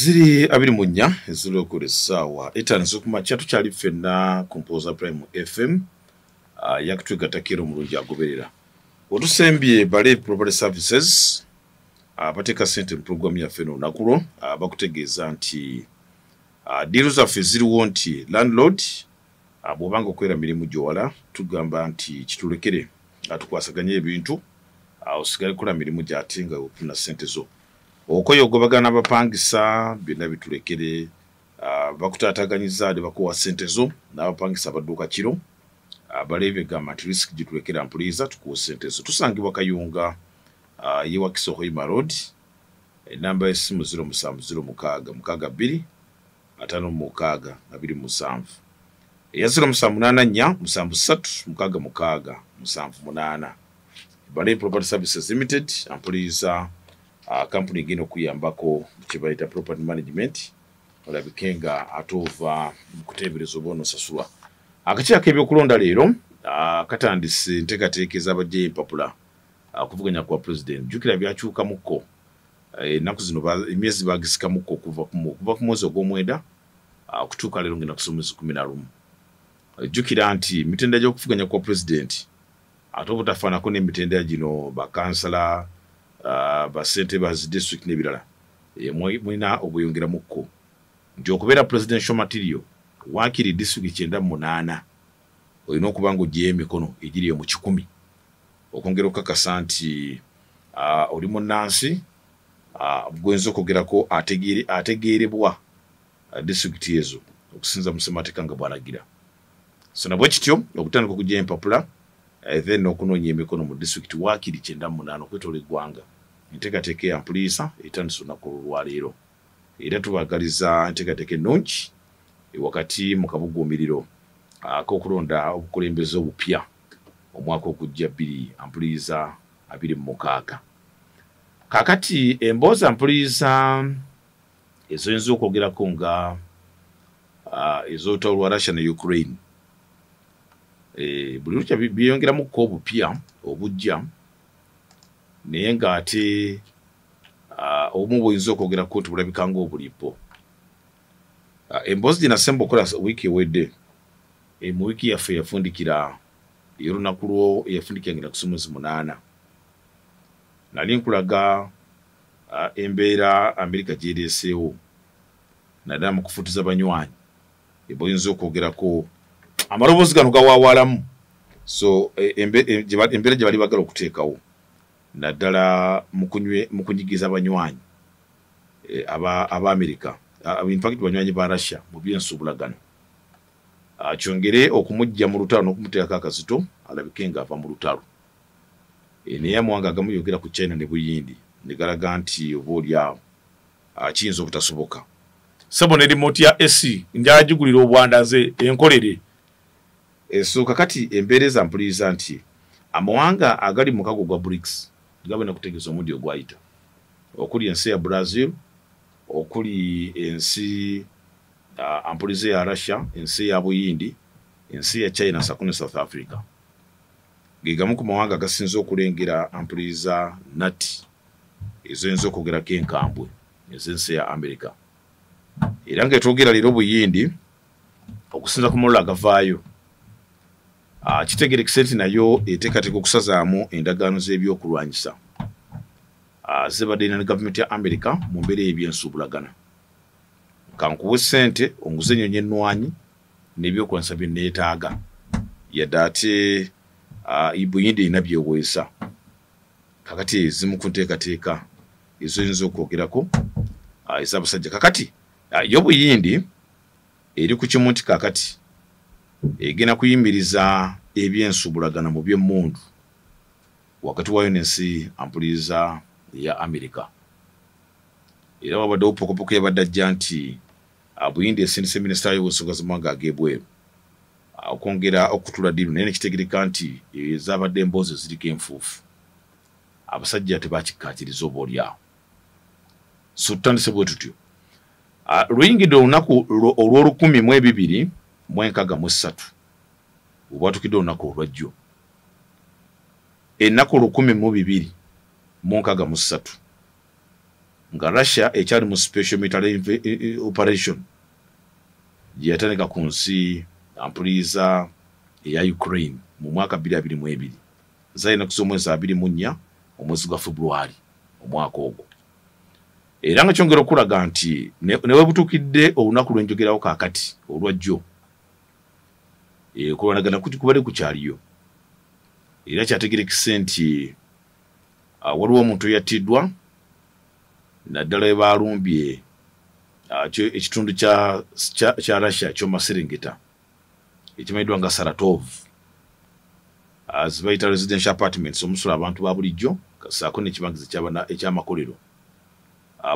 Ziri 24 ez'olwokubiri essaawa 5 z'okumakya, tukyali ffenna ku Mpoza Prime FM. Yakutwegattako era omulungi agoberera otusembye Bale Property Services abateeka ssente mu pulogulaamu yaffe eno olunaku lwo bakutegeeza nti deal zaffe ziriwo nti landlord bw'obanga okwera mirimu gy'owala, tugamba nti kitulekere tukwasaganye ebintu, osigale kukola mirimu gy'ate nga ofuna ssente zo. Okoye ogobagana n'abapangisa, byonna bitulekere. Bakutaataganyiza ne bakuwa ssente zo n'abapangisa abadduka kiro. Baleebe gamba nti risk gitulekera, mpuliza tukuwa ssente zo. Tusangibwa Kayunga, ye Wakiso Hoima Road. Enamba y'essimu 0706 62 56 27, eya 0784 73 66 78. Bale Property Services Limited, ampuliza, kampuni egenda okuyambako kye bayita property management, olabike nga ate ova mu kuteebereza oba onosasulwa. Akakiiko ak'ebyokulonda leero katandise enteekateeka ez'abajjayo empapula okuvuganya kwa president. Jjukira byakyukamukko ennaku zino, emyezi bagisikamukko okuva ku mwezi ogw'omwenda okutuuka leero ngenda kusoma omwezi 11. Jjukira nti emitendera gy'okuvuganya kwa president ate obutafaanako n'emitendera gino bakansala, basente ba district n'ebirala, mulina obweyongeramukko nti okubeera presidential material waakiri district 98 olina okuba nga oggyeyo emikono egiri mu 100 okwongera okukakasa nti oli munnansi gwenza okwogerako ategeerebwa disitulikiti ezo okusinza mu ssemateeka nga bw'alagira. So nabwe kityo okutandika okuggyayo empapula, then n'okunoonya emikono mu disitulikiti waakiri 98 okwetoola eggwanga. Enteekateeka eya mpuliisa etandise olunaku olwaleero, era tubaagaliza enteekateeka ennungi wakati mu kabuguumiriro ak'okulonda obukulembeze obupya omwaka ogujja bbiri ampuliza 26. Kaakati emboozi ampuliza ezoyinza okwogerako nga ez'olutalo lwa Russia ne Ukraine, buli lukya byeyongeramukko obupya obujja, naye ng'ate obumu buyinza okwogerako nti bulabika ng'obulipo. Emboozi gye nasemba okukola wiiki ewedde, mu wiiki yaffe yafundikira ey'olunaku lwo eyafundikira ngenda kusoma mwezi 8, nali nkulaga embeera Amerika gy'ereeseewo naddala mu kufutuza banywanyi eboyinza okwogerako amaloboozi gano gawaawalamu. So embeera gye bali bagala okuteekawo naddala mu kunyigiza abanywanyi aba Amerika, in fact banywanyi ba Russia mu byensuubulagano, kyongere okumujja mu lutalo n'okumuteekako akazito alabike ng'ava mu lutalo. Naye amawanga agamu, yogera ku China ne Buyindi, ne galaga nti oba oli awo kiyinza obutasoboka. Sebo, ne remote ya AC njagigulira obwanda nze enkolere. So kakati embeera ezampuliriza nti amawanga agali mu mukago gwa BRICS gabena kutegeeza omuddi ogwayita, okuli ensi ya Brazil, okuli ensi ampulize ya Russia, ensi ya Buyindi, ensi ya China sako ne South Africa, ge gamu ku mawanga agasinze okulengera ampuliriza nati ezoyinza okwogerako enkambwe ez'ensi ya America. Era ng'etwogera leero, Buyindi, okusinza ku mawulire agavaayo, kitegerekese nti nayo eteekateeka okusazaamu endagaano z'ebyokulwanyisa zibadde ne gavumenti ya America mu mbeera ey'ebyensuubulagana. Kankuwe ssente onguze ennyonyi ennwanyi n'ebyokulwanyisa bye neetaaga, yadde ate Buyindi erina byeweesa. Kakati ezimu ku nteekateeka ezoyinza okwogerako ez'abasajja kakati yo Buyindi eri ku kimu nti kakati egenda kuyimiriza ebyensuubulagana mu byemmundu wakati waayo n'ensi ampuliriza eya Amerika. Era wabaddewo pokopoko yabadde ajja nti Buyindi esindise minisita wayo w'ensonga z'amawanga ag'ebweru okwongera okutula deal, naye nekitegereka nti ezabadde emboozi eziriko enfuufu, abasajja tebakikkaatiriza oba oli awo. So tutandise bwe tutyo. Luyingidde olunaku olw'o1263 obwatukidde olunaku olwajjo, ennaku 1263 Nga Russia ekyali mu special military operation gye yatandika ku nsi ampuliza eya Ukraine mu mwaka 2022, zaali ennaku z'omwezi 24 omwezi gwa February omwaka ogwo. Era nga kyongera okulaga nti ne webutuukidde olunaku lw'enjogerawo kaakati olwajjo, okulwanagana kubadde kukyaliyo. Era kyategerekese nti waliwo omuntu eyattiddwa, naddala we baalumbye ekitundu kya Russia ky'omaserengeta ekimanyiddwa nga Saratov, zibayita residential apartments omusula abantu ba bulijjo ssaako n'ekibangizi eky'amakolero.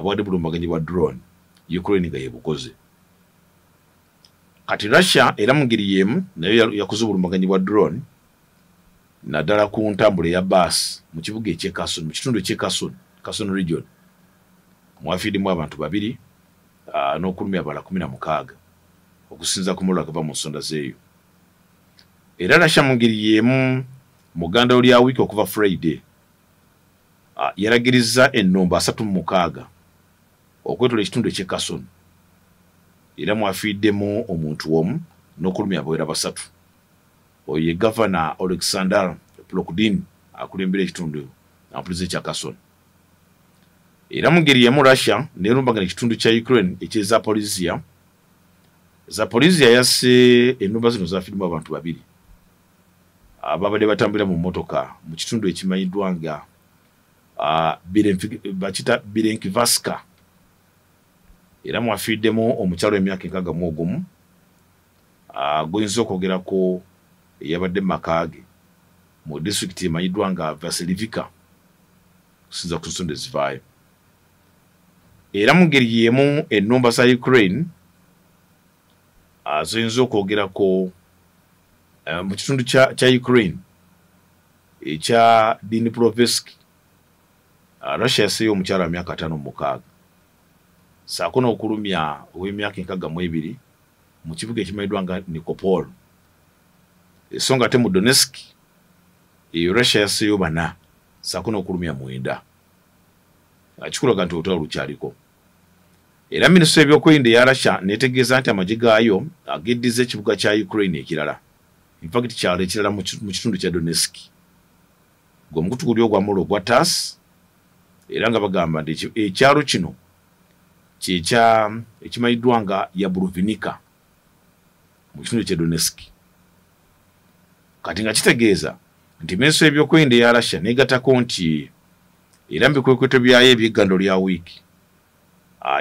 Bwadde bulumbaganyi bwa drone Ukraine nga yebukoze. Kati Russia era mu ngeri y'emu nayo yakoze obulumbaganyi bwa drone naddala ku ntambula eya baasi mu kibuga eky'e Kherson, mu kitundu eky'e Kherson, Kherson region, mwafiiriddemu abantu 2 n'okulumya abalala 16 okusinziira ku muliro agava mu nsonda z'eyo. Era Russia mu ngeri y'emu mu ggandalo lya wiiki okuva Friday yalagirizza ennombo 36 okwetola ekitundu eky'e Kherson, era mwafiiriddemu omuntu omu n'okulumya abawera 3. Oyo ye Gavana Alexander Prokudin akulembera ekitundu ampuliza ekya Kherson. Era mu ngeri y'emu Russia n'erumbagana ekitundu kya Ukraine eky'e Zaporizhia. Zaporizhia yasse ennumba zino zaafiiriddemu abantu 2 ababadde batambulira mu mmotoka mu kitundu ekimanyiddwa nga bakita Birenkvaska. Era mwafiiriddemu omukyalo w'emyaka 61 guyinza okwogerako eyabadde mu maka ge mu disitulikiti emanyiddwa nga Vasilivka okusinziira ku nsonda ezivaayo. Era mu ngeri y'emu ennumba za Ukraine ziyinza okwogerako mu kitundu kya Ukraine ekya Dnipropetrovsk, Russia yasseeyo omukyala wa myaka 56 ssaako n'okulumya ow'emyaka 62 mu kibuga ekimanyiddwa nga Nikopol. So nga ate mu Donetsk eyo Russia yasseeyo 4 ssaako n'okulumya 9. Kikulaga nti olutalo lukyaliko. Era minisitule y'ebyokwerinda eya Russia n'etegeeza nti amagye gaayo ageddiza ekibuga kya Ukraine ekirala, in fact kyalo ekirala mu kitundu kya Donetsk, gw'omukutu guli ogw'amawulire ogwa TASS. Era nga bagamba nti ekyalo kino kyekya ekimanyiddwa nga Yabluvinika mu kitundu kya Donetsk. Kati nga kitegeeza nti minisitule y'ebyokwerinda eya Russia n'egattako nti era mu bikwekweto byayo eby'eggando lya wiiki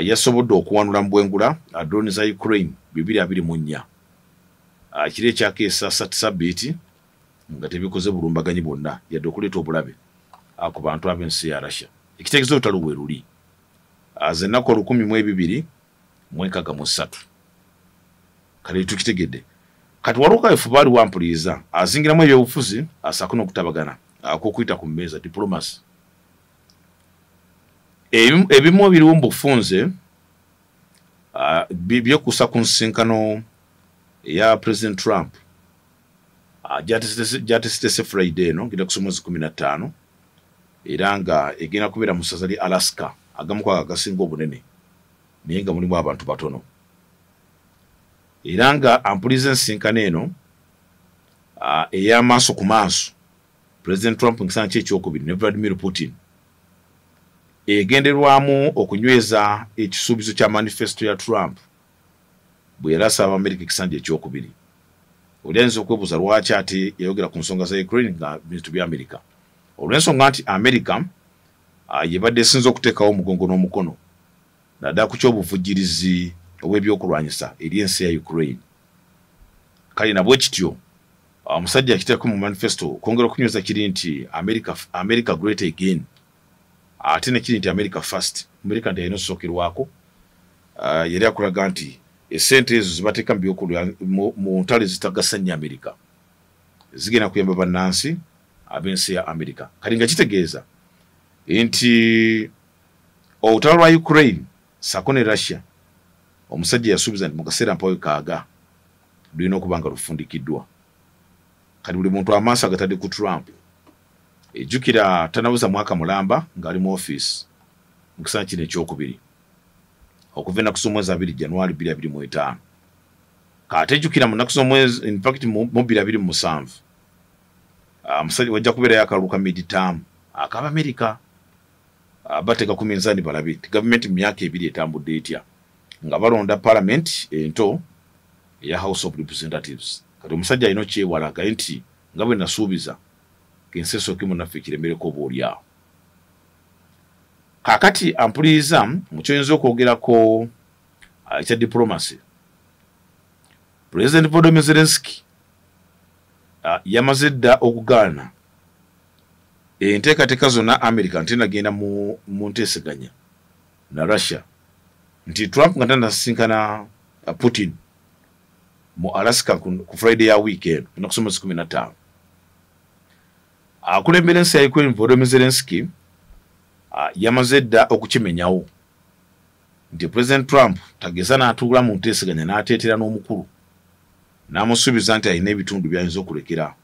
yasobodde okuwanula mu bwengula drone za Ukraine 224 kiri ekyakeesa sabbiiti nga tebikoze bulumbaganyi bwonna yadde okuleeta obulabe ku bantu ab'ensi ya Russia. Ekitegeeza olutalo bwe luli ze nnaku 1263. Kale tukitegedde. Kati waliwo kaweefube ali wampuliriza azingiramu ebyobufuzi asaako n'okutabagana akw'okuyita ku mmeeza diplomacy. Ebimu ebiriwo mu bufunze byekuusa ku nsisinkano eya President Trump gy'ateeseteese Friday eno ngenda kusoma mwezi 15, era nga egenda kubeera mu ssaza lya Alaska, agamu ku ago agasinga obunene naye nga mulimu abantu batono. Era nga ampuliza ensisinkano eno ey'amaaso ku maaso President Trump nkisaana ki ekyokubiri ne Vladimir Putin egenderwamu okunyweza ekisuubizo kya manifesto ya Trump bwe yali asaba Amerika ekisanja ekyokubiri. Oli ayinza okwebuuza lwaki ate yayogera ku nsonga za Ukraine nga bintu bya Amerika, olw'ensonga nti Amerika yebadde esinza okuteekawo omugongo n'omukono naddala ku ky'obuvujjirizi obw'ebyokulwanyisa eri ensi ya Ukraine. Kale nabwe kityo omusajja akiteekako mu manifesto okwongera okunyweza kiri nti America great again, ate ne kiri nti America first, America nti alina okusookerwako. Yali akulaga nti essente ezo zibateeka mu ntalo ezitagasa nnyo Amerika zigenda kuyamba bannansi ab'ensi ya Amerika. Kati nga kitegeeza nti olutalo lwa Ukraine ssaako ne Russia, omusajja yasuubiza nti mu kaseera mpawe kaaga lulina okuba nga lufundikiddwa. Kati buli muntu amaaso agatadde ku Trump. Ejjukira tanabuza mwaka mulamba ng'ali mu ofiisi. mu kisanja kino ekyokubiri okuva ennaku z'omwezi 2 January 2025. K'atejjukira mu nnaku z'omwezi, in fact mu 2027, musajja wajja kubeerayo akalulu ka midterm ak'Abamerika. Bateeka ku minzaani balabe nti gavumenti mu myaka 2 etambudde etya, nga balonda parliament ento eya House of Representatives. Kati omusajja alina okyewala agaye nti nga bwe nasuubiza ensi esooke munnaffe kiremereko oba oli awo. Kaakati ampuliriza mu kyoyinza okwogerako ekya diplomacy, President Volodymyr Zelensky yamaze dda okugaana enteekateeka zonna America nti nagenda mu nteeseganya na Russia, nti Trump nga tannasisinkana Putin mu Alaska ku Friday ya weekend ennaku z'omwezi 15. Akulembera ensi ya Ukraine Volodymyr Zelensky yamaze dda okukimenyawo nti President Trump tageza n'atuula mu nteeseganya n'ateetera n'omukulu n'amusuubiza nti alina ebitundu by'ayinza okulekera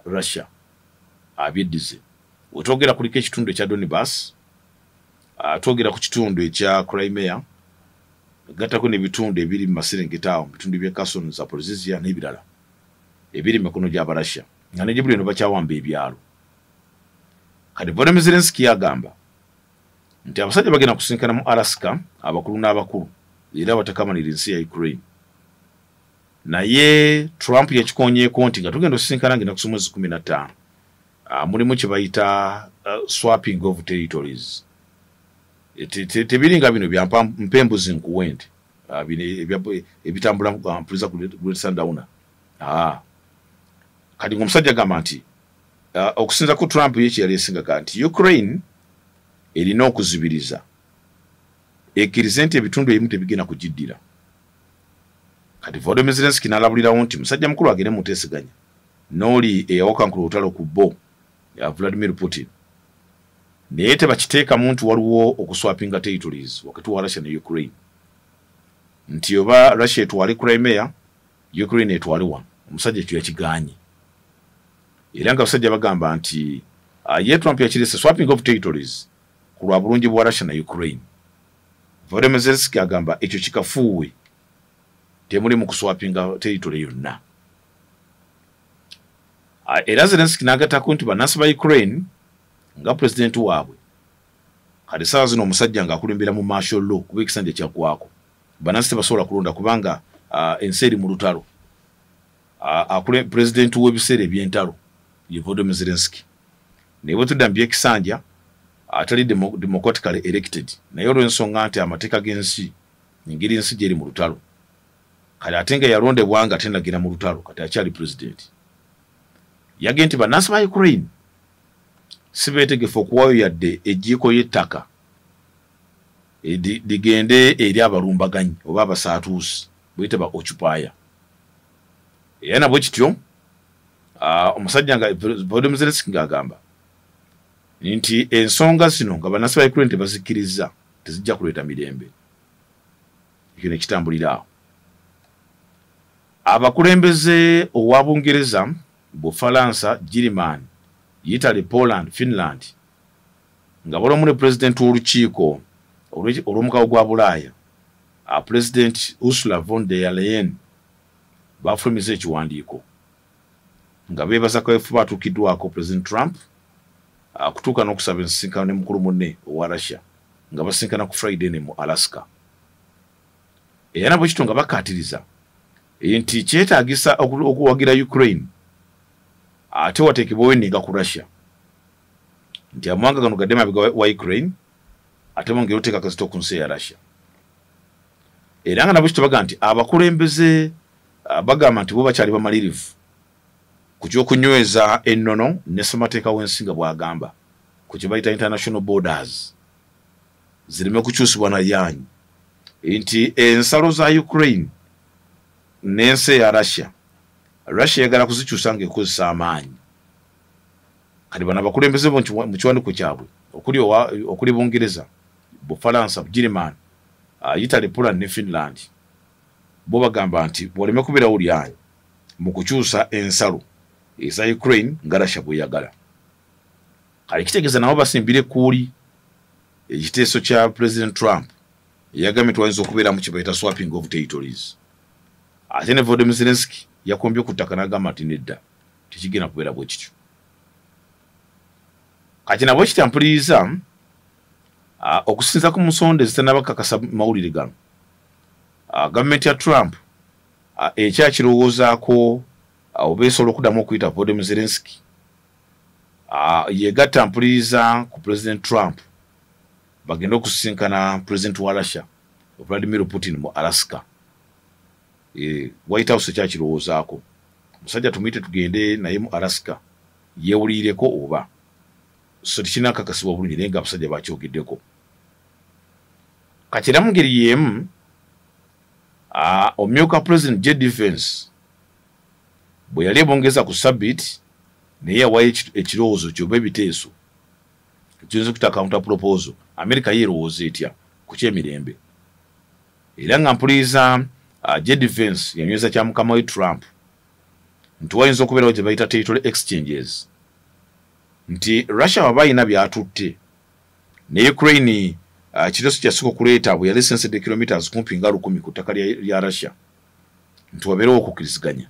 Russia abyeddize. Wetwogera kuliko ekitundu ekya Donbass, twogera ku kitundu ekya Crimea, gattako n'ebitundu ebiri mu maserengeta awo, mu bitundu by'e Kherson, Zaporizhzhia n'ebirala ebiri mu mikono gy'Abarussia, nga ne gye buli eno bakyawamba ebyalo. Kati Volodymyr Zelensky agamba nti abasajja bagenda kusinkana mu Alaska abakulu n'abakulu era batakamanira ensi ya Ukraine. Naye Trump yakikonyeeko nti nga tugenda osisinkana ng'ennaku z'omwezi 15, mulimu kye bayita swapping of territories. Tebiringa bino bya mpa embuzi nkuwe nti bino ebitambula mpuliza ku Great Sundowner. Kati ng'omusajja agamba nti okusinza ku Trump ye kye yali esingaga nti Ukraine erina okuzibiriza ekkirize nti ebitundu ebimu tebigenda kugiddira. Kati Volodymyr Zelensky n'alabulirawo nti musajja mukulu agende mu nteeseganya n'oli eyawakankula olutalo ku bo Vladimir Putin, naye tebakiteekamu nti waliwo okuswapinga territories wakati wa Russia ne Ukraine, nti oba Russia etwale Crimea, Ukraine etwale wano. Omusajja ekyo yakigaanye, era nga abasajja bagamba nti ye Trump yakirese swapping of territories ku lwa bulungi bwa Russia ne Ukraine. Volodymyr Zelensky agamba ekyo kikafuuwe, temuli mu kuswapinga territory yonna. Era Zelensky n'agattako nti bannansi ba Ukraine nga pulezidenti waabwe kati essaawa zino omusajja ng'akulembera mu martial law kuba ekisanja kyaggwako, bannansi tebasobola kulonda kubanga ensi eri mu lutalo. Pulezidenti w'ebiseera eby'entalo ye Volodymyr Zelensky, naye bwe tudda mu by'ekisanja atali democratically elected, naye olw'ensonga nti amateeka g'ensi engeri ensi gy'eri mu lutalo, kale ate nga yalondebwa nga tennagenda mu lutalo, kati akyali pulezidenti. Yagambye nti bannansi ba Ukraine si beetegefu okuwaayo yadde ejjiiko y'ettaka ligende eri abalumbaganyi oba abasaatuusi bweyita ba occupier. Era nabwe kityo omusajja nga Volodymyr Zelensky ng'agamba nti ensonga zino nga bannansi ba Ukraine tebazikkiriza tezijja kuleeta mirembe. Ekyo ne kitambulira awo. Abakulembeze owa Bungereza, Bufalansa, Girimaani, Italy, Poland, Finland nga balamu ne pulezidenti w'olukiiko olw'omukago gwa Bulaaya, Pulezidenti Ursula von der Leyen, bafulumiza ekiwandiiko nga beebaza kaweefube atuukiddwako President Trump akutuuka n'okusaba ensisinkano ne mukulu munne owa Russia nga basinkana ku Friday ne mu Alaska. Era nabwe kityo nga bakkaatiriza nti kyetaagisa okuwagira Ukraine ate wateekebwewo enninga ku Russia, nti amawanga gano gadde mabega wa Ukraine ate bongere oteeka akazito ku nsi eya Russia. Era nga nabwe kityo bagamba nti abakulembeze bagamba nti bo bakyali bamalirivu ku ky'okunyweza ennono ne ssemateeka w'ensi nga bw'agamba ku kye bayita international borders zireme kukyusibwa na lyanyi, nti ensalo za Ukraine n'ensi eya Russia, Russia eyagala kuzikyusa ng'ekozesa amaanyi. Kati bano abakulembeze bo mu kiwandiiko kyabwe okuli Bungereza, Bufalansa, Bugirimaani, Italy, Poland ne Finland, bo bagamba nti bw'oleme kubeerawo lyanyi mu kukyusa ensalo eza Ukraine nga Russia bw'eyagala. Kale kitegeeza nabo basimbira ekkuuli Ekiteeso kya President Trump yagambye twayinza okubeeramu kye bayita swapping of territories. Ate ne Volodymyr Zelensky yakombye ku ttaka n'agamba nti nedda, tekigenda kubeera bwe kityo. Kati nabwe kitampuliriza okusinza ku nsonda ezitannabakakasa mawulire gano, gavumenti ya Trump ekyakirowoozaako oba esobola okuddamu okuyita Volodymyr Zelensky yegatta mpuliriza ku President Trump bagende okusisinkana President wa Russia Vladimir Putin mu Alaska. White House ekyakirowoozaako, omusajja tumuyite tugende naye mu Alaska yeewulirireko oba so tekinnakakasibwa bulungi, naye nga abasajja bakyogeddeko. Kati era mu ngeri y'emu omumyuka President JD Vance bwe yali ebongeza ku sabbiiti naye yawayo ekirowoozo kyoba ebiteeso ekiyinza okuyita counter proposal. America yeerowooza etya ku kyemirembe? Era nga mpuliriza JD Vance yanyweza kya mukama we Trump nti wayinza okubeerawo gye bayita territory exchanges, nti Russia waba ayina byatutte ne Ukraine ekiteeso kyasooka okuleeta bwe yali esensedde kilometers kumpi nga 1000 ku ttaka lya Russia, nti wabeerewo okukkiriziganya.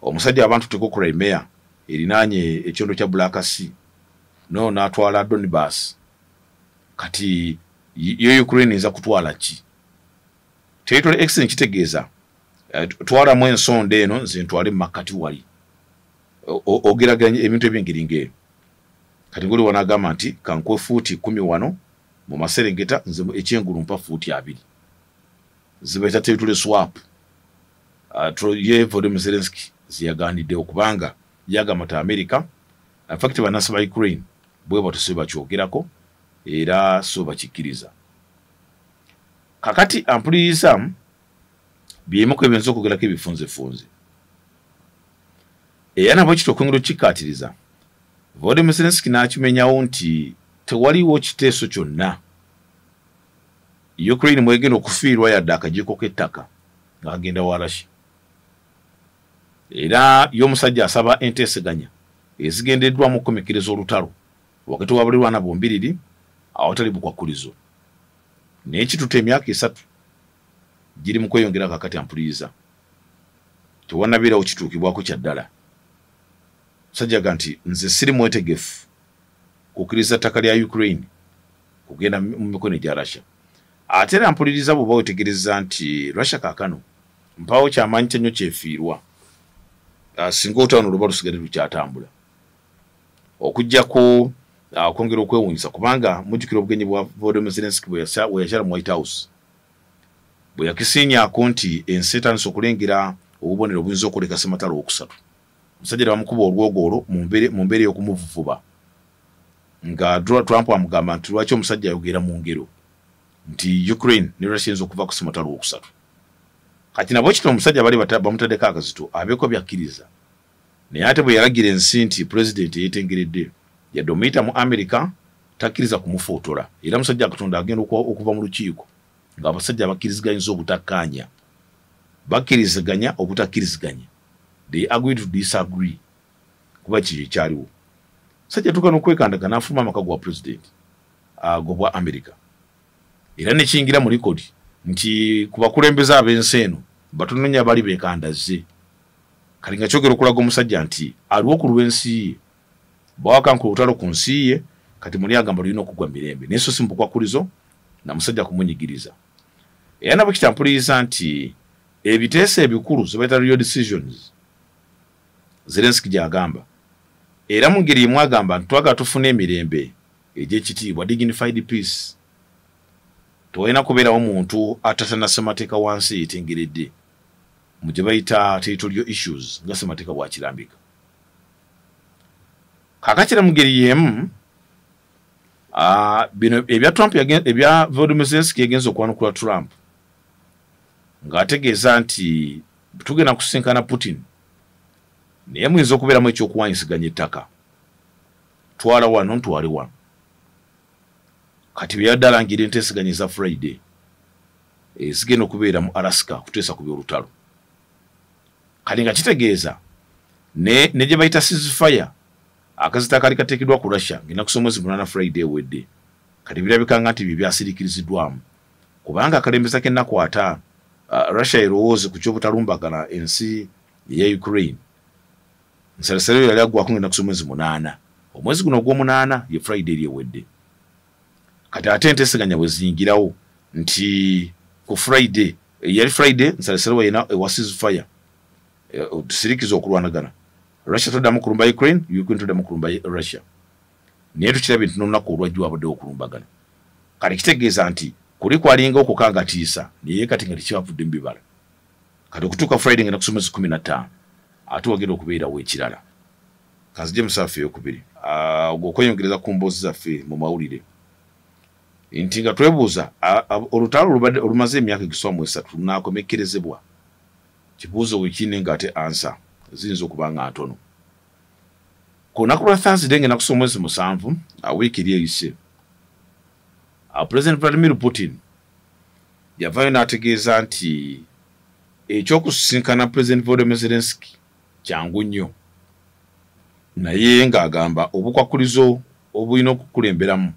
Omusajja abantu teko Crimea erinaanye ekyondo kya Black Sea no n'atwala Donbass. Kati yo Ukraine eyinza kutwala ki? Territory exchange kitegeeza twalamu ensonda eno nze ntwale mu makkati wali ogeraganya ebintu eby'engeri ng'eyo. Kati ng'oli wano nti kankuwe fuuti 10 wano mu maserengeta, nze ekyengulu mpa fuuti 2, zibaita territory swap. Ye Volodymyr Zelensky ziyaganiddewo kubanga yagamba nti America, in fact bannansi ba Ukraine bwe batyo si bakyogerako era so bakikkiriza. Kakati ampuliriza byemu ku ebiyinza okwogerako ebifunzefunze. Era nabwe kityo okwongera okukikkaatiriza, Volodymyr Zelensky n'akimenyawo nti tewaliwo kiteeso kyonna Ukraine mwegenda okufiirwa yadde akajiiko k'ettaka nga kagenda wa Russia. Era y'omusajja asaba enteeseganya ezigendereddwamu okukomekkereza olutalo wakati wa balirwana bombiriri awatali bukwakkulizo. Naye kitutte emyaka 3 giri mu kweyongera kakati ampuliriza, tewannabeerawo kituukibwako kya ddala. Musajja ga nti nze siri mwetegefu kukkiriza ttaka lya Ukraine kugenda mu mikono egya Russia. Ate era mpuliriza bw'oba weetegereza nti Russia kaakano mpaawo kyamaanyi kye nnyo kyefiirwa singa olutalo luba lusigadde lukyatambula, okuggyako okwongera okwewuunyisa, kubanga mujjukira obugenyi bwa Volodymyr Zelensky bwe yakyala mu White House bwe yakisiinyaako nti ensi etandise okulengera obubonero obuyinza okwoleka ssematalo owokusatu. Omusajja ne bamukuba olwogoolo mu mbeera ey'okumuvuvuba, nga Trump amugamba nti lwaki omusajja ayogera mu ngero nti Ukraine ne Russia eyinza okuva ku ssematalo owokusatu. Kati nabwe kino omusajja bali bamutaddeko akazito abeeko byakkiriza, naye ate bwe yalagira ensi nti pulezidenti yeetengeredde yadde omuyita mu America takkiriza kumufootola. Era musajja Katonda agenda okuva mu lukiiko ng'abasajja bakkiriziganyiza obutakkaanya, bakkiriziganya obutakkiriziganya, they agree to disagree, kuba kiki ekyaliwo. Musajja atuuka n'okwekandaga n'afuluma amaka gwa pulezidenti agobwa America, era nekiyingira mu likodi nti ku bakulembeze ab'ensi eno batono nnyo abali beekandazze. Kati nga kyogera okulaga omusajja nti aliwo ku lw'ensi ye, bawakankula olutalo ku nsi ye, kati muli agamba lulina okugwa mirembe, naye so si mu bukwakkulizo na musajja kumunyigiriza. Era nabwe kitampuliriza nti ebiteeso ebikulu ze bayita real decisions Zelensky gy'agamba, era mu ngeri emu agamba nti twagala tufune emirembe egy'ekitiibwa, dignified peace. Tewalina kubeerawo muntu atatana ssemateeka wansi yeetengeredde mu gye bayita territorial issues nga ssemateeka bw'akirambika. Kaakati era mu ngeri y'emu bino ebya Trump ebya Volodymyr Zelensky yagenze okwanukula Trump ng'ategeeza nti tugenda kusisinkana Putin, naye muyinza okubeeramu ekyokuwanyisiganya ettaka, twala wano ntwale wano. Kati bwe yadde alangira enteeseganya eza Friday ezigenda okubeera mu Alaska kuteesa ku by'olutalo. Kati nga kitegeeza ne gye bayita ceasefire, akazito akaali kateekeddwa ku Russia ng'ennaku z'omwezi 8 Friday ewedde, Kati birabika nga nti bye byasiriikiriziddwamu, kubanga akalembeza k'ennaku 50 Russia erowooze ku ky'obutalumbagana ensi eya Ukraine. Nsalesale yali aggwako ng'ennaku z'omwezi 8, omwezi guno ogw'omunaana, ye Friday eri ewedde. Kati ate enteeseganya bwe ziyingirawo nti ku Friday, yali Friday, nsalesale wayina ewa ceasefire, tusirikiza okulwanagana, Russia toddamu kulumba Ukraine, Ukraine toddamu kulumba Russia. Naye tukirabye nti n'olunaku olwajjo wabaddewo okulumbagana. Kati kitegeeza nti kuli kwalinga okukangatiisa, naye kati nga tekyavudde mu bibala. Kati okutuuka Friday nga naku z'omwezi 15, ate wagenda okubeerawo ekirala. Kanzije musaafu eyokubiri, okweyongereza ku mboozi zaffe mu mawulire, nti nga twebuuza olutalo olubadde olumaze emyaka egisoba mu 3 lunaakomekkerezebwa. Kibuuzo wekiine ng'ate ansa ziyinza okuba nga ntono. Ku lunaku lwa Thursday nga ennaku z'omwezi 7, wiiki eri eyise, President Vladimir Putin yavaayo n'ategeeza nti ekyokusisinkana President Volodymyr Zelensky kyangu nnyo, naye ng'agamba obukwakkulizo obulina okukulemberamu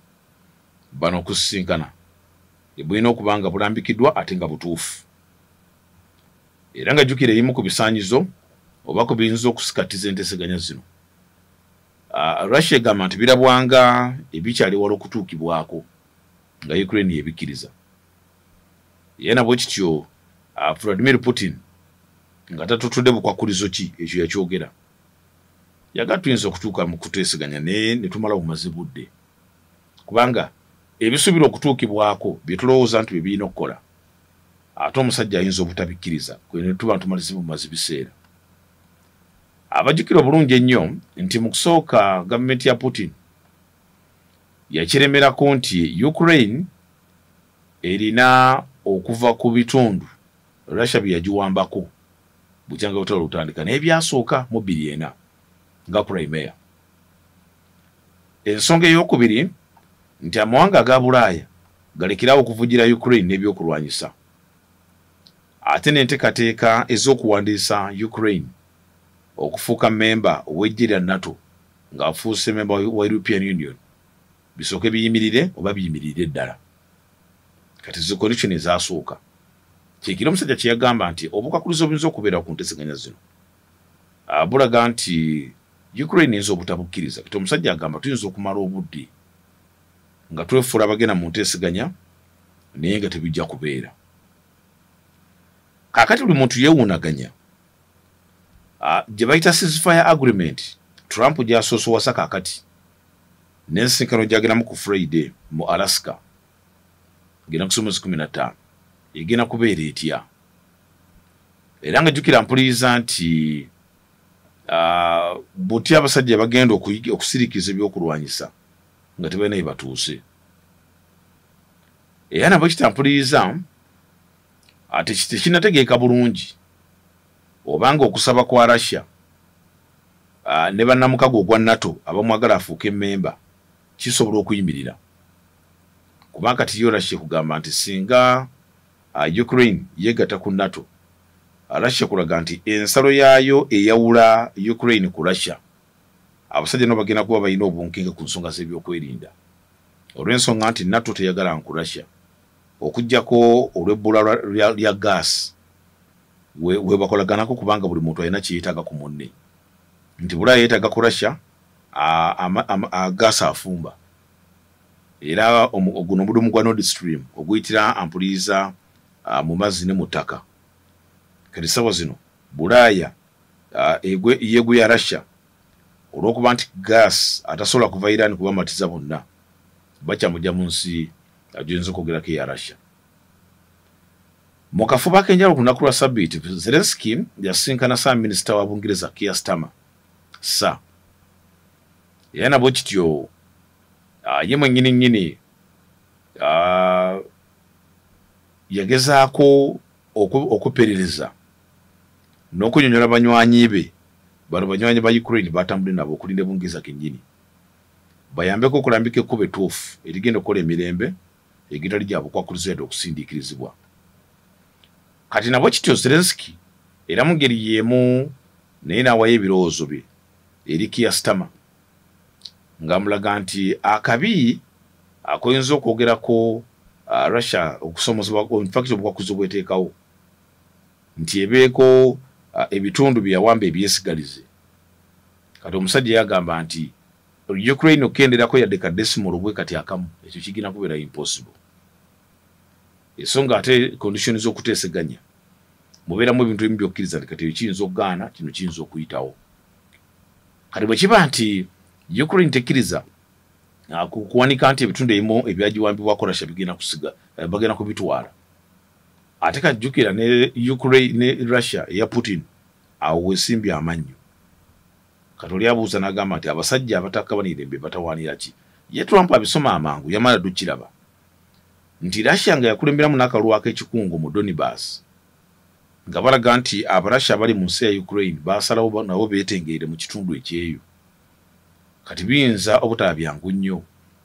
bano okusisinkana bulina okuba nga bulambikiddwa ate nga butuufu. Era nga jjukira ebimu ku bisaanyizo oba ku biyinza okusikattiza enteeseganya zino, Russia egamba nti birabwanga ebikyali wala okutuukibwako nga Ukraine yebikkiriza. Era nabwe kityo Vladimir Putin nga tatutudde bukwakkulizo ki ekyo yakyogera, yaga tuyinza okutuuka mu kuteeseganya naye ne tumala bumaze budde, kubanga ebisuubirwa okutuukibwako bye tulowooza nti bye birina okukola, ate omusajja ayinza obutabikkiriza, kwe tuba ntumalize bumaze biseera. Abajjukira obulungi ennyo nti mu kusooka gavumenti ya Putin yakiremerako nti Ukraine erina okuva ku bitundu Russia bye yagiwambako bukyanga olutalo lutandika, naye byasooka mu 2004 nga Crimea. Ensonga eyokubiri nti amawanga aga Bulaaya galekerawo okuvugira Ukraine n'ebyokulwanyisa, ate n'enteekateeka ez'okuwandiisa Ukraine okufuuka memba ow'eggye lya NATO ng'afuuse memba wa European Union bisooke biyimirire oba biyimirire ddala. Kati zo condition ezasooka kyekiro omusajja kye yagamba nti obukakulizo obuyinza okubeera ku nteeseganya zino bulaga nti Ukraine eyinza obutabukkiriza. Kati omusajja agamba tuyinza okumala obudde nga twefuula abagenda mu nteeseganya naye nga tebijja kubeera. Kaakati buli muntu yeewuunaganya gye bayita ceasefire agreement Trump gy'asoosowasa kaakati n'ensisinkano gy'agendamu ku Friday mu Alaska ng'ennaku z'omwezi 15 egenda kubeera etya. Era nga jjukira mpuliriza nti butya abasajja bagenda okusirikiza ebyokulwanyisa nga tebalina bye batuuse. Era nabwe kitampuliriza ate tekinnategeeka bulungi obanga okusaba kwa Russia ne bannamukago ogwa NATO abamwagala afuuke memba kisobola okuyimirira, kubanga kati yo Russia kugamba nti singa Ukraine yeegatta ku NATO, Russia kulaga nti ensalo yaayo eyawula Ukraine ku Russia, abasajja nabo bagenda kuba balina obunkenke ku nsonga z'ebyokwerinda, olw'ensonga nti NATO teyagala ku Russia okuggyako olw'ebbula lya gaasi we bakolaganako, kubanga buli muntu alina kye yeetaaga ku munne, nti Bulaaya yeetaaga ku Russia gaasi afumba, era guno omudumu gwa Nord Stream oguyitira ampuliriza mu mazzi ne mu ttaka. Kati ssaawa zino Bulaaya yeeguya Russia olw'okuba nti gaasi atasobola kuva Iran kubamatiza bonna bakyamujja mu nsi gyoyinza okwogerako eya Russia. Mu kafubo ak'enjawulo ku lunaku lwa Ssabbiiti, Zelensky yasisinkana Ssaabaminisita wa Bungereza Keir Starmer sa era nabwe kityo ye mwennyini nnyini yagezaako okuperereza n'okunnyonnyola banywanyi be bano banywanyi ba Ukraine batambudde nabo okulinda Bungereza kennyini bayambeko okulambika ekkubo ettuufu erigenda okukola emirembe egitali gya bukwakkulizo yadde okusindiikirizibwa. Kati nabwe kityo Zelensky era mu ngeri y'emu naye n'awayo ebirowoozo bye eri Keir Starmer ng'amulaga nti akabi Akoyinza okwogerako Russia okusomozebwa, in fact obukwakuzi obweteekawo nti ebeeko ebitundu bye yawamba ebyesigalize. Kati omusajja yagamba nti Ukraine okenderako yadde ka decimal bwe kati akamu, ekyo kigenda kubeera impossible. Ensonga ate condition z'okuteeseganya mubeeramu ebintu ebimu by'okkiriza nti kati kiyinza okugaana, kino kiyinza okuyitawo. Kati bwe kiba nti Ukraine tekkiriza kuwanika nti ebitundu ebimu ebyagiwambibwako Russia bigenda kusiga, bagenda kubitwala, ate kajjukira ne Ukraine ne Russia eya Putin awo wesimbye amannyo. Kati oli abuuza n'agamba nti abasajja abatakabanirembe batawaanira ki? Ye Trump abisoma amangu, yamala dukiraba nti Russia nga yakulemberamu n'akalulu ak'ekikungo mu Donbass, nga balaga nti Abarussia abali mu nsi ya Ukraine basalawo nabo beetengeere mu kitundu ekyeyo. Kati biyinza obutaba byangu nnyo,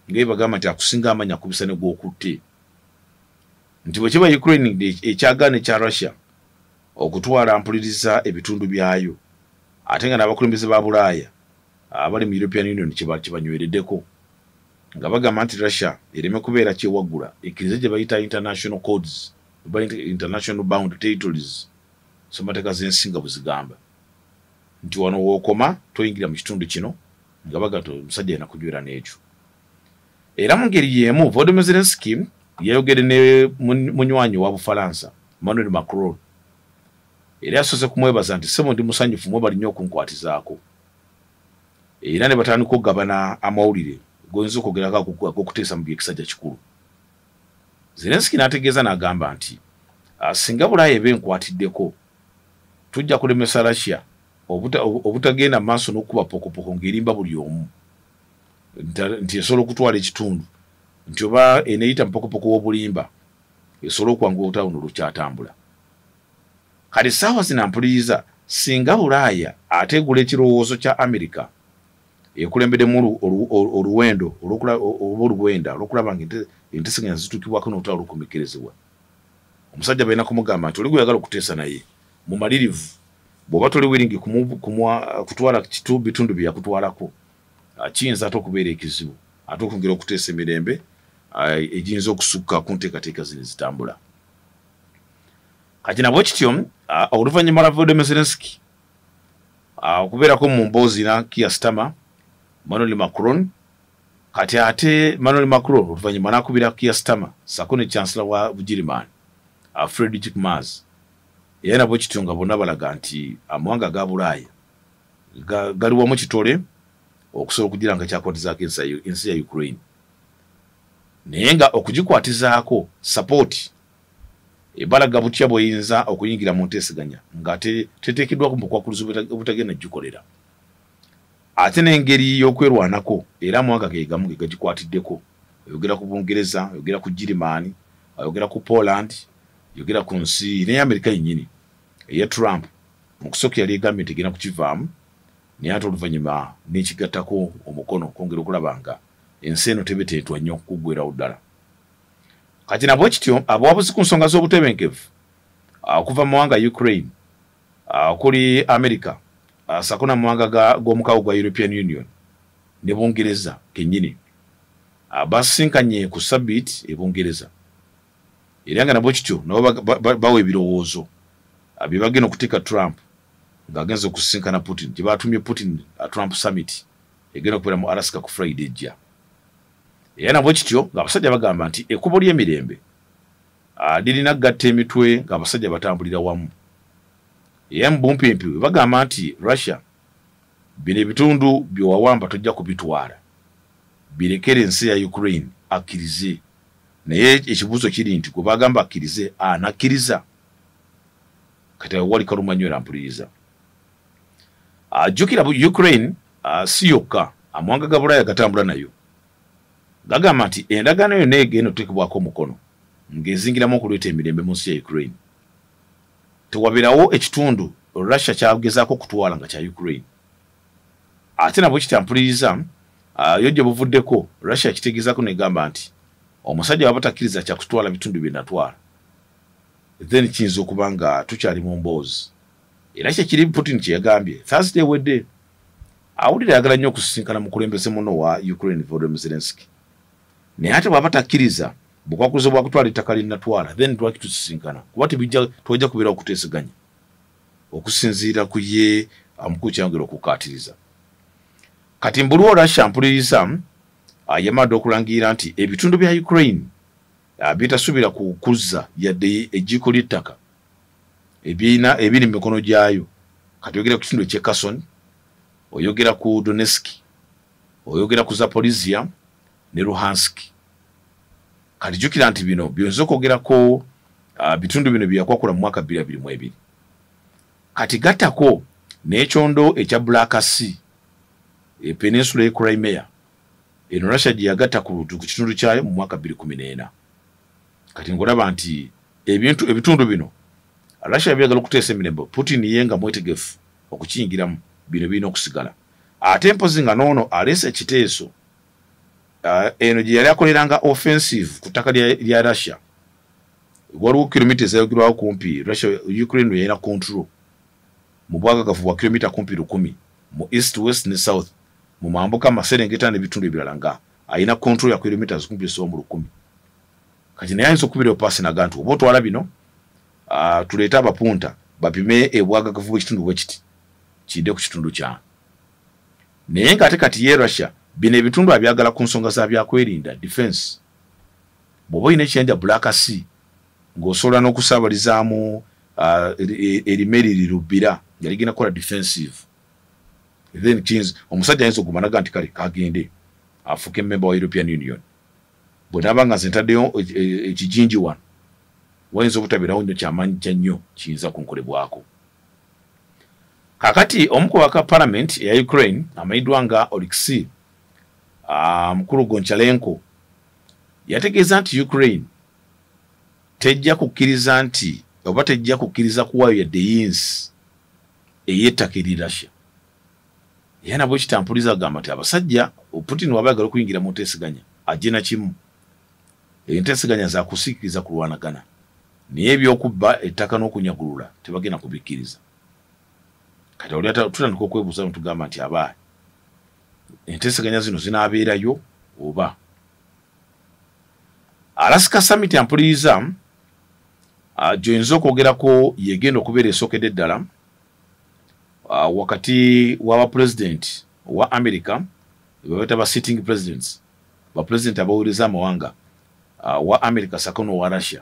nga bagamba nti akusinga amannya akubisa ne gw'okutte, nti bwe kiba Ukraine ekyagaana ekya Russia okutwala mpuliriza ebitundu byayo, ate nga n'abakulembeze ba Bulaaya abali mu European Union kibanywereddeko nga bagamba nti Russia ereme kubeera kyewaggula, ekkirize gye bayita international codes, international bound territories, ssemateeka z'ensi nga bwe zigamba nti wano wookoma toyingira mu kitundu kino, nga bagamba nti omusajja alina kunywera n'ekyo. Era mu ngeri y'emu Volodymyr Zelensky yayogedde ne munywanyi wa Bufalansa Emmanuel Macron, era yasoose kumwebaza nti ssebo ndi musanyufu mwebali nnyo okunkwatizaako, era ne batandika okugabana amawulire goyinza okwogerako ag'okuteesa mu byekisajja kikulu. Zelensky n'ategeeza n'agamba nti singa Bulaaya eba enkwatiddeko tujja kulemesa Russia obutagenda maaso n'okuba pokopoko ng'erimba buli omu nti esobola okutwala ekitundu, nti oba eneeyita mupokopoko w'obulimba esobola okwanguwa olutalo luno lukyatambula. Kati essaawa zino mpuliriza singa Bulaaya ateegula ekirowoozo kya Amerika ekulembeddemu oluwendo oba oluwenda olw'okulaba nga enteeseganya zituukibwako n'olutalo lukomekkerezebwa, omusajja balina kumugamba nti oli gweyagala okuteesa naye mumalirivu, bw'oba toli wiringi kutwala bitundu bye yakutwalako, kiyinza ate okubeera ekizibu ate okwongera okuteesa emirembe egiyinza okusukka ku nteekateeka zino ezitambula. Kati nabwe kityo oluvannyuma lwa Volodymyr Zelensky okubeerako mu mboozi na Keir Starmer, Emmanuel Macron, kati ate Emmanuel Macron oluvannyuma n'akubira Keir Starmer ssaako ne Chancellor wa Bugirimaani Friedrich Merz, era nabwe kityo nga bonna balaga nti amawanga ga Bulaaya gali wamu kitole okusobola okugira nga kyakwatizaako ensi ya Ukraine, naye nga okugikwatizaako support ebalaga butya bweyinza okuyingira mu nteeseganya nga teteekeddwako mu bukwakulizo obutagenda gikolera, ate n'engeri y'okwerwanako era amawanga ge gamu ge gagikwatiddeko. Oyogera ku Bungereza, oyogera ku Girimaani, oyogera ku Poland, oyogera ku nsi n'eya Amerika yennyini eya Trump mu kusooka yali egambye nti egenda kukivaamu, naye ate oluvannyuma n'ekigattako omukono okwongera okulaba nga ensi eno tebetentwa nnyo kuggwerawo ddala. Kati nabwe kityo abawabuzi ku nsonga z'obutebenkevu okuva mu mawanga Ukraine okuli Amerika ssaako n'amawanga g'omukago gwa European Union ne Bungereza kennyini basisinkanye ku sabbiiti e Bungereza, era nga nabwe kityo nabo bawa ebirowoozo bye bagenda okuteeka Trump ng'agenze okusisinkana Putin, gye batumye Putin Trump summit egenda okubeera mu Alaska ku Friday ejja. Era nabwe kityo ng'abasajja bagamba nti ekkubo ly'emirembe lirina kugatta emitwe ng'abasajja batambulira wamu. Era mu bumpimpi bwe bagamba nti Russia bino ebitundu bye wawamba tojja kubitwala, birekere ensi ya Ukraine akkirize. Naye ekibuuzo kiri nti gwe bagamba akkirize anakkiriza? Kati awo wali kalumanywera mpuliriza. Jjukira Ukraine si yokka, amawanga ga Bulaaya gatambula nayo, gagamba nti endagaano yonna egenda oteekebwako omukono ng'ezingiramu okuleeta emirembe mu nsi ya Ukraine, tewabeerawo ekitundu Russia kyagezaako okutwala nga kya Ukraine. Ate nabwe kitampuliriza yo gye buvuddeko Russia kitegeezaako negamba nti omusajja waba takkiriza kyakutwala bitundu bye natwala, then kiyinza okuba nga tukyali mu mboozi. Era kyekiri Putin kye yagambye Thursday wedde, awulira ayagala nnyo okusisinkana mukulembeze muno wa Ukraine Volodymyr Zelensky, Naye ate bw'aba takkiriza bukwakulizo bwa kutwala ettaka linnatwala, then lwaki tusisinkana? Kuba tebijja, twajja kubeerawo okuteeseganya okusinziira ku ye omukulu kyayongera okukkaatiriza. Kati mbulwo Russia mpuliriza yamadde okulangirira nti ebitundu bya Ukraine bitasuubira kukuzza yadde ejjiiko ly'ettaka ebirina ebiri mu mikono gyayo. Kati oyogera ku kitundu eky'e Kherson, oyogera ku Donetsk, oyogera ku Zaporizhia ne Luhansk. Kati jjukira nti bino byonza okwogerako bitundu bino bye yakwakula mu mwaka 2022. Kati gattako n'ekyondo ekya Black Sea, e peninsula e Crimea, eno Russia gye yagatta ku kitundu kyayo mu mwaka 2014. Kati ng'olaba nti ebitundu bino Russia byagala okuteesa emirembe, Putin ye nga mwetegefu okukiyingiramu, bino birina okusigala. Ate mpozi nga n'ono aleese ekiteeso eno gye yali akoleranga offensive ku ttaka lya Russia. Waliwo kilomita ezayogerwawo kumpi Russia Ukraine yalina control mu bwagagavu bwa kilomita kumpi 1000 mu east, west ne south, mu mambuka, amaserengeta n'ebitundu ebirala, nga alina control ya kilomita kumpi esoba mu 1000. Kati naye ayinza okubira paasi naga nti oba otwala bino, tuleete abapunta bapime ebwagagavu bw'ekitundu bwe kiti kidde ku kitundu kyange. Naye ng'ate kati ye Russia bino ebitundu abyagala ku nsonga za byakwerinda, defense. Bw'oba olina ekiyanja Black Sea ng'osobola n'okusaabalizaamu erimeri lirubbira nga ligenda kukola defensive, then kiyinza omusajja ayinza okuguma naga nti kale kagende afuuke member wa European Union. Bwe naaba nga nze ntaddeyo ekijinji wano, wayinza obutabeerawo nnyo kyamaanyi kya nnyo kiyinza kunkolebwako. Kakati omu ku parliament eya Ukraine amanyiddwa nga Oleksiy mukulu Gonchalenko yategeeza nti Ukraine tejja kukkiriza nti oba tejja kukkiriza kuwaayo yadde yinsi ey'ettaka eri Russia. Era nabwe kitampuliza agamba nti abasajja Putin waba ayagala okuyingira mu nteeseganya ajje na kimu, enteeseganya zakusiikiriza kulwanagana, naye ebyokubba ettaka n'okunyagulula tebagenda kubikkiriza. Kati oli tutandika okwebuuza netugamba nti aba enteeseganya zino zinaabeerayo oba. Alaska Summit ampuliriza gyoyinza okwogerako yegenda okubeera esookedde ddala wakati w'abapulezidenti owa America bebayita ba sitting presidents, bapulezidenti abaweereza amawanga wa America sako n'owa Russia,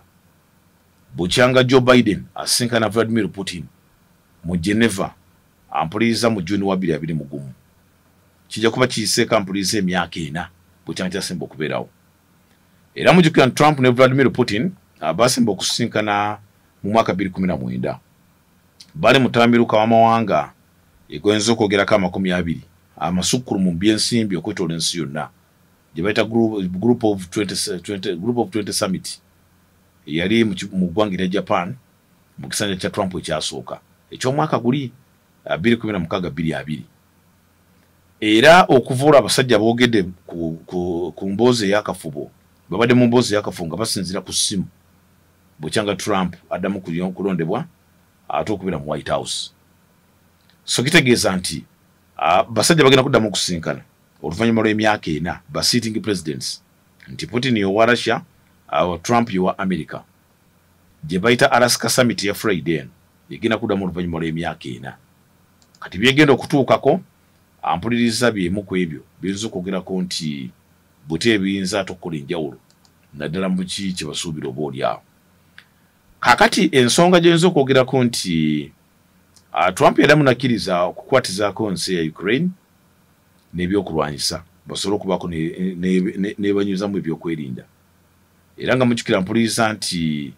bukyanga Joe Biden asinkana Vladimir Putin mu Geneva ampuliriza mu Juni wa 2021. Kijja kuba kiyiseeko ampuliriza emyaka 4 bukyanga kyasemba okubeerawo. Era mujjukira nti Trump ne Vladimir Putin basemba okusisinkana mu mwaka 2019, bali mu tamiruka w'amawanga egoyinza okwogerako 20 amasukkulumu mu byensimbi okwetoola ensi yonna, gye bayita group of 20 summit, eyali mu ggwanga erya Japan mu kisanja kya Trump ekyasooka eky'omwaka guli 2016 2020. Era okuva olwo abasajja boogedde ku mboozi ey'akafubo, babadde mu mboozi ey'akafubo nga basinziira ku ssimu bukyanga Trump addamu kulondebwa ate okubeera mu White House. So kitegeeza nti basajja bagenda kuddamu okusinkana oluvannyuma lw'emyaka 4, ba sitting presidents, nti Putin yowa Russia, Trump yowa America, gye bayita Alaska Summit ya Friday eno egenda kuddamu oluvannyuma lw'emyaka 4. Kati byegenda okutuukako ampuliriza byemu ku ebyo biyinza okwogerako nti bute ebiyinza ate okukola enjawulo naddala mu ki kye basuubira oba oli awo. Kaakati ensonga gy'oyinza okwogerako nti Trump yaddamu nakkiriza okukwatizaako ensi ya Ukraine n'ebyokulwanyisa basobole okubaako nebanyuzamu ebyokwerinda. Era nga mujjukira mpuliriza nti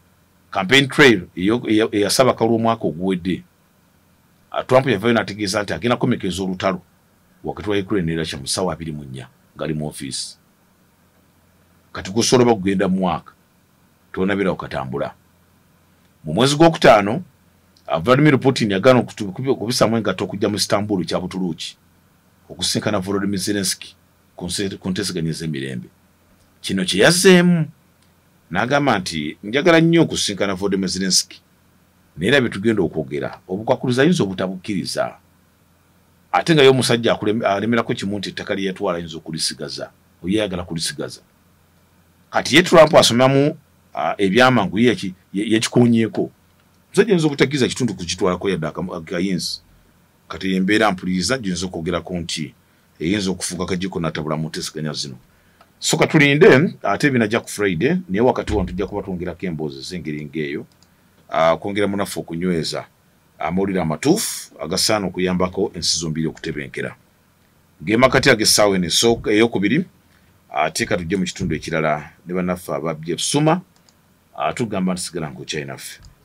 campaign trail eyasaba akalulu omwaka oguwedde, Trump yavaayo n'ategeeza nti agenda kukomekeza olutalo wakati wa Ukraine ne Russia mu ssaawa 24 ng'ali mu ofiisi. Kati gusobola oba kugenda mu mwaka tonabirawo katambula. Mu mwezi gwokutaano Vladimir Putin yagaana okubisaamu engatto okujja mu Istanbul ekya Butuluuki okusinkana Volodymyr Zelensky ku nteeseganya ez'emirembe. Kino kye yazzeemu n'agamba nti njagala nnyo okusinkana Volodymyr Zelensky, naye era bye tugenda okwogera obukwakulizo ayinza obutabukkiriza, ate nga ye omusajja alemerako kimu nti ettaka lye yatwala ayinza okulisigaza, oye ayagala kulisigaza. Kati ye Trump asomamu ebyamangu, ye yekikonyeeko. Musajja ayinza obutakkiriza kitundu kukitwalako yadde akayinzi. Kati embeera mpuliriza giyinza okwogerako nti eyinza okufuuka kajiko natabula mu nteeseganya zino. So katulinde ate binajja ku Friday, naye wakati wano tujja kuba twongerako emboozi ez'engeri ng'eyo, kwongera munaffe okunyweza amawulire amatuufu agasaana okuyambako ensi zombiri okutebenkera. Gemakati ag'essaawa eno eyokubiri, ate katujje mu kitundu ekirala ne bannaffe aba Bjef Suma. Tugamba nti sigala ng'okyali naffe.